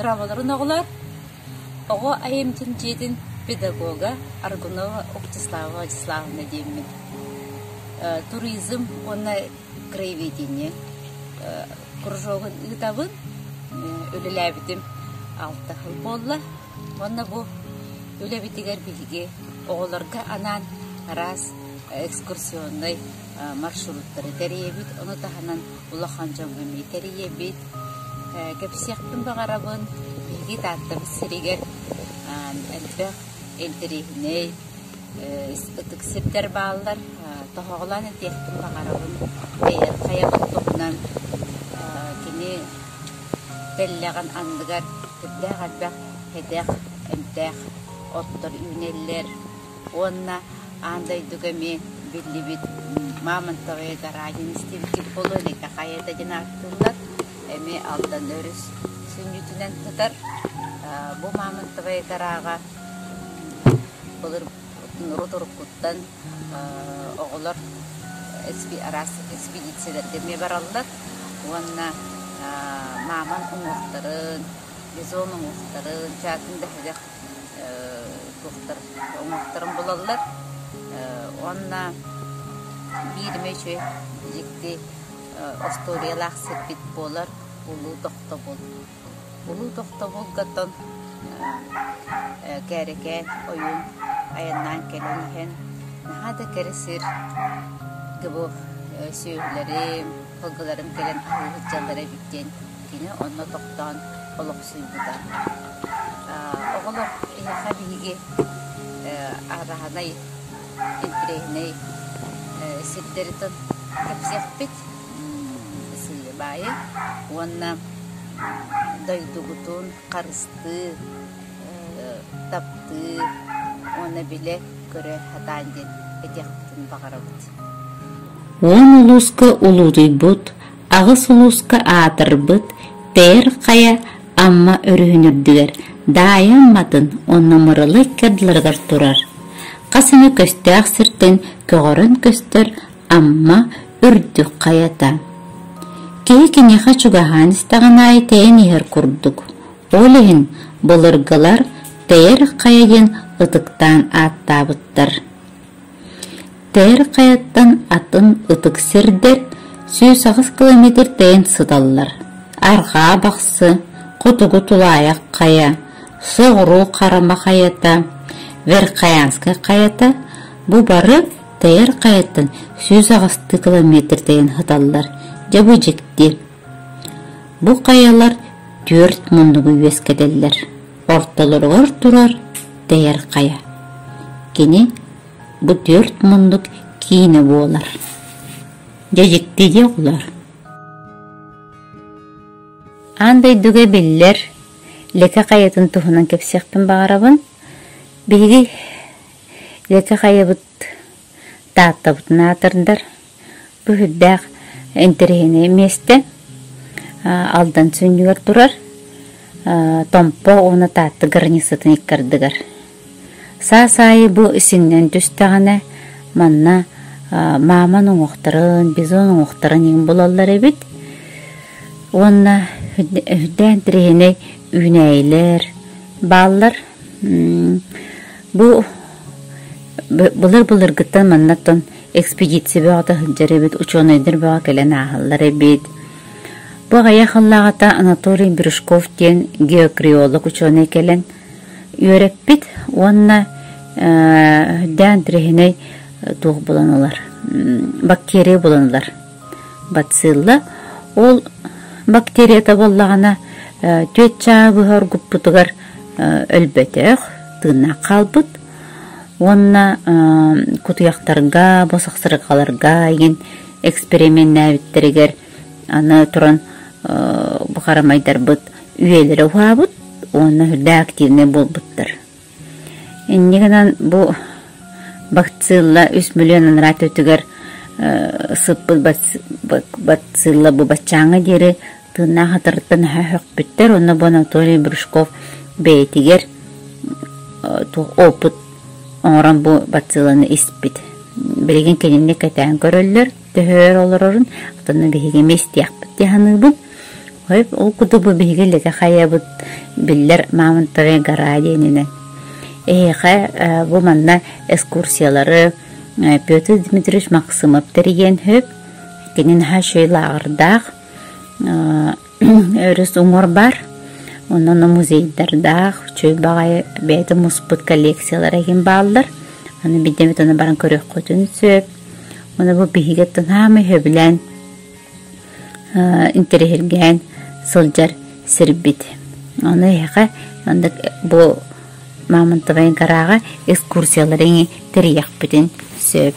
Дорооболорун оҕолор! Оҕо айымньытын дьиэтин педагога Аргунова Октислава Владиславовна диэммин. Туризм уонна краеведение кружогун ыытабын. Үлэлээбитим алта сыл буолла. Уонна бу үлэбитигэр биһиги оҕолорго анаан араас экскурсионнай маршруттары тэрийэбит. Ону таһынан улахан дьоҥҥо эмиэ тэрийэбит. Кэпсиэхпин баҕарабын, биһиги Тааттабыт сиригэр элбэх интэриэһинэй ытык сирдэр бааллар. Тоһоҕолоон этиэхпин баҕарабын, Бэйэр хайабыт туһунан кини тэллэҕин анныгар сүрдээх элбэх сэдэх, эмтээх оттор үүнэллэр уонна аан дойдуга эмиэ биллибит Мамонтовая гора диэн истибиккит буолуо, Лика хайата диэн ааттыыллар. Эмиэ Алдан өрүс сүнньүтүнэн сытар. Бу Мамонтовая гораҕа былыр урут-уруккуттан оҕолор араас экспедицияларга эмиэ бараллар уонна мааман уҥуохтарын, бизон уҥуохтарын, чаатын да сэдэх туохтар уҥуохтарын булаллар уонна биир эмэ үчүгэй дьикти остуоруйалаах сирбит буолар Улуу Тохтобул. Улуу Тохтобулгаттан Кээрэкээн ойуун айаннаан кэлэн иһэн наһаа да кэрэ сир бу сүөһүлэрим, сылгыларым кэлэн аһыы сылдьаллар эбит диэн кини онно тохтоон олохсуйбута. Оҕолор эһиэхэ биһиги араһанай интэриэһинэй сирдэри кэпсиэхпит сыыйа-баайы уонна дойдугутун харыстыы, таптыы уонна билэ-көрө сатаан диэн этиэхпитин баҕарабыт. Уон улууска улуутуйбут, аҕыс улууска аатырбыт Тээр Хайа Амма өрүһүн үрдүгэр Даайа Амматын уонна Мырыла икки ардыларыгар турар. Хас эмэ көстөөх сиртэн көҕөрөн көстөр Амма үрдүк хайата. Киһи киниэхэ чугаһаан истэҕин аайы тэйэн иһэр курдук. Ол иһин былыргылар Тэйэр Хайа диэн ытыктаан ааттаабыттар. Тэйэр Хайаттан атын ытык сирдэр 108 километр тэйэн сыталлар: Арҕаа Бахсы, Хотугу Тулаайах Хайа, Соҕуруу Харама Хайата, Верхоянскай хайата бу бары Тэйэр Хайаттан 108 километр тэйэн сыталлар. Дьэ бу дьикти. Бу хайалар түөрт муннугу үөскэтэллэр. Ортолоругар турар Тэйэр Хайа. Кини бу түөрт муннук киинэ буолар. Дьэ дьикти дии оҕолор. Аан дойдуга биллэр Лэкэ хайатын туһунан кэпсиэхпин баҕарабын. Биһиги Лэкэ хайабыт Тааттабытын аатырдар. Бу сүрдээх интэриэһинэй миэстэ. Алдан сүнньүгэр турар Томпо уонна Таатта границатын икки ардыгар. Саас аайы бу сиҥнэн түстэҕинэ манна мааман уҥуохтарын, бизон уҥуохтарын иҥин булаллар эбит. Уонна үрдээн интэриэһинэй үүнээйилэр бааллар. Бу былыр-былыргыттан маннаттан экспедиция бөҕөтө сылдьар эбит, учуонайдар бөҕө кэлэн ааһаллар эбит. Бу аҕыйах сыллааҕыта Анатолий Брюшков диэн геокриолог учуонай кэлэн үөрэппит уонна дээн интэриэһинэй туох булан ылар, бактерия булан ылар. Бацилла ол бактерията буоллаҕына түөрт чааһы быһа оргуппутугар өлбөтөх, тыыннаах хаалбыт уонна кутуйахтарга, босхсырҕаларга игин эксперименнээбиттэригэр аны туран бу харамайдарбыт үйэлэрэ уһаабыт уонна үрдэ активнай буолбуттар. Инньэ гынан бу бацилла үс миллион анараа өттүгэр сыппыт бацилла бу баччааҥҥа диэри тыыннаах атарыттан наһаа сөхпүттэр уонна бу Анатолий Брюшков бэйэтигэр туох опыт оҥорон бу бацилланы испит. Билигин кинини кэтээн көрөллөр, төһө өр олорорун, оттон биһиги эмиэ истиэхпит дии саныыбын. Ол курдук бу биһиги Лэкэ хайабыт биллэр Мамонтовая гора диэнинэн. Эһиэхэ бу манна экскурсиялары Петр Дмитриевич Максимов тэрийиэн сөп. Кини наһаа үчүгэй лааҕырдаах өрүс уҥуор баар. Онон музейдардаах, үчүгэй баҕайы бэйэтэ муспут коллекциялара иһин бааллар. Аны биирдэ эмит ону баран көрүөххүтүн сөп. Уонна бу биһиги саамай сөбүлээн интэриэһиргээн сылдьар сирбит. Ону эһиэхэ маннык бу Мамонтовай гарааҕа экскурсиялары тэрийиэхпитин сөп.